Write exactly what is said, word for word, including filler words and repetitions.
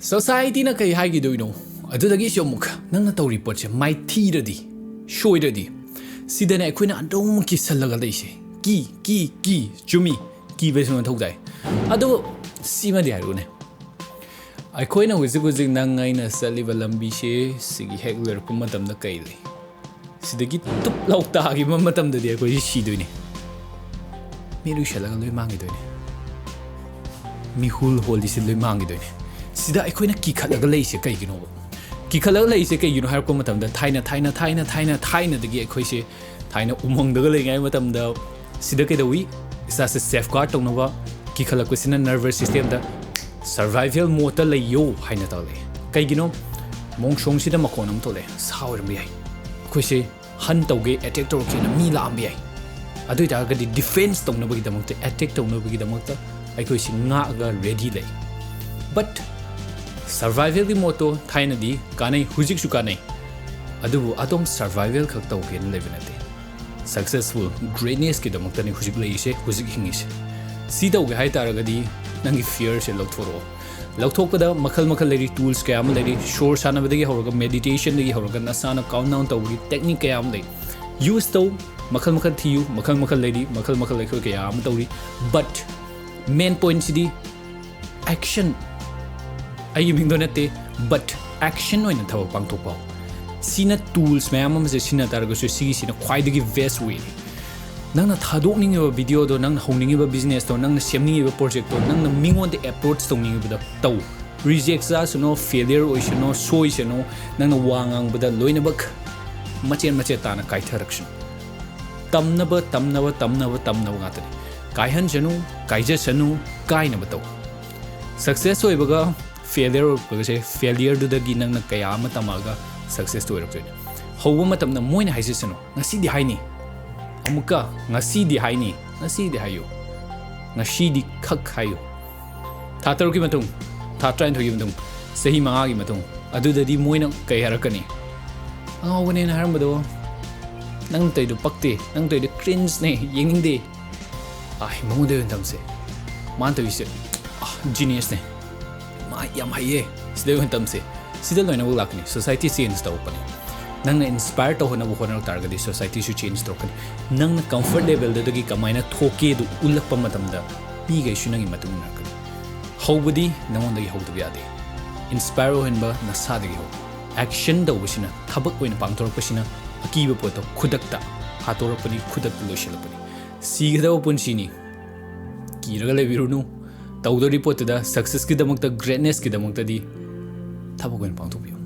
ꯁꯣꯁꯥꯏꯇꯤꯅ ꯀꯩ ꯍꯥꯏꯈꯤꯗꯣꯏꯅꯣ? ꯑꯗꯨꯗꯒꯤꯁꯨ ꯑꯃꯨꯛ ꯅꯪꯅ ꯇꯧꯔꯤ ꯄꯣꯠꯁꯦ ꯃꯥꯏꯊꯤꯔꯗꯤ, ꯁꯣꯏꯔꯗꯤ, ꯁꯤꯗꯅꯦ ꯑꯩꯈꯣꯏꯅ ꯑꯗꯨꯝ ꯀꯤꯁꯜꯂꯒ ꯂꯩꯁꯦ꯫ ꯀꯤ, ꯀꯤ, ꯀꯤ꯫ ꯆꯨꯝꯃꯤ, ꯀꯤꯕꯁꯨ ꯃꯊꯧ ꯇꯥꯏ꯫ ꯑꯗꯨꯕꯨ ꯁꯤꯃꯗꯤ ꯍꯥꯏꯔꯨꯅꯦ, ꯑꯩꯈꯣꯏꯅ ꯍꯧꯖꯤꯛ ꯍꯧꯖꯤꯛ ꯅꯪ ꯑꯩꯅ ꯆꯠꯂꯤꯕ ꯂꯝꯕꯤꯁꯦ, ꯁꯤꯒꯤ ꯍꯦꯛ ꯂꯣꯏꯔꯛꯄ ꯃꯇꯝꯗ ꯀꯩ ꯂꯩ? ꯁꯤꯗꯒꯤ ꯇꯨꯞ ꯂꯥꯎ ꯇꯥꯈꯤꯕ ꯃꯇꯝꯗꯗꯤ ꯑꯩꯈꯣꯏꯁꯤ ꯁꯤꯗꯣꯏꯅꯤ꯫ ꯃꯤꯠ ꯎꯏꯁꯜꯂꯒ ꯂꯣꯏ ꯃꯥꯡꯈꯤꯗꯣꯏꯅꯤ꯫ ꯃꯤꯍꯨꯜ ꯍꯣꯜꯂꯤꯁꯤ ꯂꯣꯏ ꯃꯥꯡꯈꯤꯗꯣꯏꯅꯤ꯫ ꯁꯤꯗ ꯑꯩꯈꯣꯏꯅ ꯀꯤꯈꯠꯂꯒ ꯂꯩꯔꯤꯁꯦ ꯀꯩꯒꯤꯅꯣꯕ? ꯀꯤꯈꯠꯂꯒ ꯂꯩꯔꯤꯁꯦ ꯀꯩꯒꯤꯅꯣ ꯍꯥꯏꯔꯛꯄ ꯃꯇꯝꯗ, ꯊꯥꯏꯅ, ꯊꯥꯏꯅ, ꯊꯥꯏꯅ, ꯊꯥꯏꯅ, ꯊꯥꯏꯅꯗꯒꯤ ꯑꯩꯈꯣꯏꯁꯦ, ꯊꯥꯏꯅ ꯎꯃꯪꯗꯒ ꯂꯩꯔꯤꯉꯩ ꯃꯇꯝꯗ, ꯁꯤꯗ ꯀꯩꯗꯧꯏ? ꯏꯁꯥꯁꯦ safeguard ꯇꯧꯅꯕ, ꯀꯤꯈꯠꯂꯛꯄꯁꯤꯅ nervous systemꯗ survival modeꯇ ꯂꯩꯌꯣ ꯍꯥꯏꯅ ꯇꯧꯔꯛꯑꯦ꯫ ꯀꯩꯒꯤꯅꯣ? ꯃꯣꯡꯁꯣꯡꯁꯤꯗ ꯃꯈꯣꯟ ꯑꯃ ꯊꯣꯛꯂꯛꯑꯦ, ꯁꯥ ꯑꯣꯏꯔꯝꯕ ꯌꯥꯏ꯫ ꯑꯩꯈꯣꯏꯁꯦ hunt ꯇꯧꯒꯦ, attack ꯇꯧꯔꯛꯀꯦꯅ ꯃꯤ ꯂꯥꯛꯑꯝꯕ ꯌꯥꯏ꯫ ꯑꯗꯨ ꯑꯣꯏꯇꯥꯔꯒꯗꯤ defense ꯇꯧꯅꯕꯒꯤꯗꯃꯛꯇ, attack ꯇꯧꯅꯕꯒꯤꯗꯃꯛꯇ ꯑꯩꯈꯣꯏꯁꯤ ꯉꯥꯛꯑꯒ ready ꯂꯩ꯫ But survivalꯒꯤ modeꯇꯣ ꯊꯥꯏꯅꯗꯤ ꯀꯥꯟꯅꯩ, ꯍꯧꯖꯤꯛꯁꯨ ꯀꯥꯟꯅꯩ꯫ ꯑꯗꯨꯕꯨ ꯑꯗꯨꯝ survival ꯈꯛ ꯇꯧꯒꯦꯅ ꯂꯩꯕ ꯅꯠꯇꯦ꯫ Successful, greatnessꯀꯤꯗꯃꯛꯇꯅꯤ ꯍꯧꯖꯤꯛ ꯂꯩꯔꯤꯁꯦ, ꯍꯧꯖꯤꯛ ꯍꯤꯡꯉꯤꯁꯦ꯫ ꯁꯤ ꯇꯧꯒꯦ ꯍꯥꯏ ꯇꯥꯔꯒꯗꯤ ꯅꯪꯒꯤ fearꯁꯦ ꯂꯧꯊꯣꯔꯛꯑꯣ꯫ ꯂꯧꯊꯣꯛꯄꯗ ꯃꯈꯜ ꯃꯈꯜ ꯂꯩꯔꯤ, tools ꯀꯌꯥ ꯑꯃ ꯂꯩꯔꯤ, ꯁꯣꯔ ꯁꯥꯟꯅꯕꯗꯒꯤ ꯍꯧꯔꯒ, meditationꯗꯒꯤ ꯍꯧꯔꯒ, ꯅꯁꯥꯅ calm down ꯇꯧꯕꯒꯤ technique ꯀꯌꯥ ꯑꯃ ꯂꯩ꯫ Use ꯇꯧ, ꯃꯈꯜ ꯃꯈꯜ ꯊꯤꯌꯨ, ꯃꯈꯜ ꯃꯈꯜ ꯂꯩꯔꯤ, ꯃꯈꯜ ꯃꯈꯜ ꯑꯩꯈꯣꯏ ꯀꯌꯥ ꯑꯃ ꯇꯧꯔꯤ꯫ But main pointꯁꯤꯗꯤ action꯫ ꯑꯩꯒꯤ ꯃꯤꯡꯗꯣ ꯅꯠꯇꯦ, but action ꯑꯣꯏꯅ ꯊꯕꯛ ꯄꯥꯡꯊꯣꯛꯄ꯫ ꯁꯤꯅ tools ꯃꯌꯥꯝ ꯑꯃꯁꯦ ꯁꯤꯖꯤꯟꯅ ꯇꯥꯔꯒꯁꯨ, ꯁꯤꯒꯤꯁꯤꯅ ꯈ꯭ꯋꯥꯏꯗꯒꯤ best wayꯅꯤ꯫ ꯅꯪꯅ ꯊꯥꯗꯣꯛꯅꯤꯡꯉꯤꯕ videoꯗꯣ, ꯅꯪꯅ ꯍꯧꯅꯤꯡꯉꯤꯕ businessꯇꯣ, ꯅꯪꯅ ꯁꯦꯝꯅꯤꯡꯉꯤꯕ projectꯇꯣ, ꯅꯪꯅ ꯃꯤꯉꯣꯟꯗ approach ꯇꯧꯅꯤꯡꯉꯤꯕꯗꯣ ꯇꯧ꯫ Reject ꯆꯥꯁꯅꯨ, failure ꯑꯣꯏꯁꯅꯨ, ꯁꯣꯏꯁꯅꯨ, ꯅꯪꯅ ꯋꯥ ꯉꯥꯡꯕꯗ ꯂꯣꯏꯅꯃꯛ ꯃꯆꯦꯠ ꯃꯆꯦꯠ ꯇꯥꯅ ꯀꯥꯏꯊꯔꯛꯁꯅꯨ꯫ ꯇꯝꯅꯕ, ꯇꯝꯅꯕ, ꯇꯝꯅꯕ, ꯇꯝꯅꯕ ꯉꯥꯛꯇꯅꯤ꯫ ꯀꯥꯏꯍꯟꯁꯅꯨ, ꯀꯥꯏꯖꯁꯅꯨ, ꯀꯥꯏꯅꯕ ꯇꯧ꯫ Success ꯑꯣꯏꯕꯒ failure ꯑꯣꯏꯔꯛꯄꯒꯁꯦ, failureꯗꯨꯗꯒꯤ ꯅꯪꯅ ꯀꯌꯥ ꯑꯃ ꯇꯝꯃꯛꯑꯒ success ꯑꯣꯏꯔꯛꯇꯣꯏꯅꯦ꯫ ꯍꯧꯕ ꯃꯇꯝꯗ ꯃꯣꯏꯅ ꯍꯥꯏꯖꯁꯅꯨ, "ꯉꯁꯤꯗꯤ ꯍꯥꯏꯅꯤ", ꯑꯃꯨꯛꯀ "ꯉꯁꯤꯗꯤ ꯍꯥꯏꯅꯤ", ꯉꯁꯤꯗꯤ ꯍꯥꯏꯌꯨ, ꯉꯁꯤꯗꯤ ꯈꯛ ꯍꯥꯏꯌꯨ꯫ ꯊꯥ ꯇꯔꯨꯛꯀꯤ ꯃꯇꯨꯡ, ꯊꯥ ꯇꯔꯥꯅꯤꯊꯣꯏꯒꯤ ꯃꯇꯨꯡ, ꯆꯍꯤ ꯃꯉꯥꯒꯤ ꯃꯇꯨꯡ, ꯑꯗꯨꯗꯗꯤ ꯃꯣꯏꯅ ꯀꯩ ꯍꯥꯏꯔꯛꯀꯅꯤ? "ꯑꯉꯥꯎꯕꯅꯦꯅ ꯍꯥꯏꯔꯝꯕꯗꯣ, ꯅꯪ ꯇꯧꯔꯤꯗꯣ ꯄꯛꯇꯦ, ꯅꯪ ꯇꯧꯔꯤꯗꯣ cringeꯅꯦ, ꯌꯦꯡꯅꯤꯡꯗꯦ꯫ ꯑꯥꯏ, ꯃꯉꯣꯟꯗ ꯑꯣꯏꯅ ꯇꯝꯁꯦ꯫ ꯃꯥꯅ ꯇꯧꯔꯤꯁꯦ, ꯑꯥ, geniusꯅꯦ꯫ ꯃꯥ "ꯑꯩ ꯌꯥꯝ ꯍꯩꯌꯦ, ꯁꯤꯗ ꯑꯣꯏꯅ ꯇꯝꯁꯦ"꯫ ꯁꯤꯗ ꯂꯣꯏꯅꯃꯛ ꯂꯥꯛꯀꯅꯤ꯫ ꯁꯣꯁꯥꯏꯇꯤ ꯆꯦꯟꯖ ꯇꯧꯔꯛꯄꯅꯤ꯫ ꯅꯪꯅ ꯏꯟꯁꯄꯥꯌꯔ ꯇꯧꯍꯟꯅꯕ ꯍꯣꯠꯅꯔꯛ ꯇꯥꯔꯒꯗꯤ ꯁꯣꯁꯥꯏꯇꯤꯁꯨ ꯆꯦꯟꯖ ꯇꯧꯔꯛꯀꯅꯤ꯫ ꯅꯪꯅ ꯀꯝꯐꯔꯠ ꯂꯦꯚꯦꯜꯗꯨꯗꯒꯤ ꯀꯃꯥꯏꯅ ꯊꯣꯛꯀꯦꯗꯨ ꯎꯠꯂꯛꯄ ꯃꯇꯝꯗ ꯃꯤꯈꯩꯁꯨ ꯅꯪꯒꯤ ꯃꯇꯨꯡ ꯏꯟꯅꯔꯛꯀꯅꯤ꯫ ꯍꯧꯕꯗꯤ ꯅꯉꯣꯟꯗꯒꯤ ꯍꯧꯗꯕ ꯌꯥꯗꯦ꯫ ꯏꯟꯁꯄꯥꯌꯔ ꯑꯣꯏꯍꯟꯕ ꯅꯁꯥꯗꯒꯤ ꯍꯧ꯫ ꯑꯦꯛꯁꯟ ꯇꯧꯕꯁꯤꯅ, ꯊꯕꯛ ꯑꯣꯏꯅ ꯄꯥꯡꯊꯣꯔꯛꯄꯁꯤꯅ ꯑꯀꯤꯕ ꯄꯣꯠꯇꯣ ꯈꯨꯗꯛꯇ ꯍꯥꯠꯇꯣꯔꯛꯄꯅꯤ, ꯈꯨꯗꯛꯇ ꯂꯣꯏꯁꯤꯜꯂꯛꯄꯅꯤ꯫ ꯁꯤꯒꯗꯕ ꯄꯨꯟꯁꯤꯅꯤ꯫ ꯀꯤꯔꯒ ꯂꯩꯕꯤꯔꯨꯅꯨ꯫ ꯇꯧꯗꯧꯔꯤ ꯄꯣꯠꯇꯨꯗ, ꯁꯛꯁꯦꯁꯀꯤꯗꯃꯛꯇ, ꯒ꯭ꯔꯦꯠꯅꯦꯁꯀꯤꯗꯃꯛꯇꯗꯤ ꯊꯕꯛ ꯑꯣꯏꯅ ꯄꯥꯡꯊꯣꯛꯄꯤꯌꯨ꯫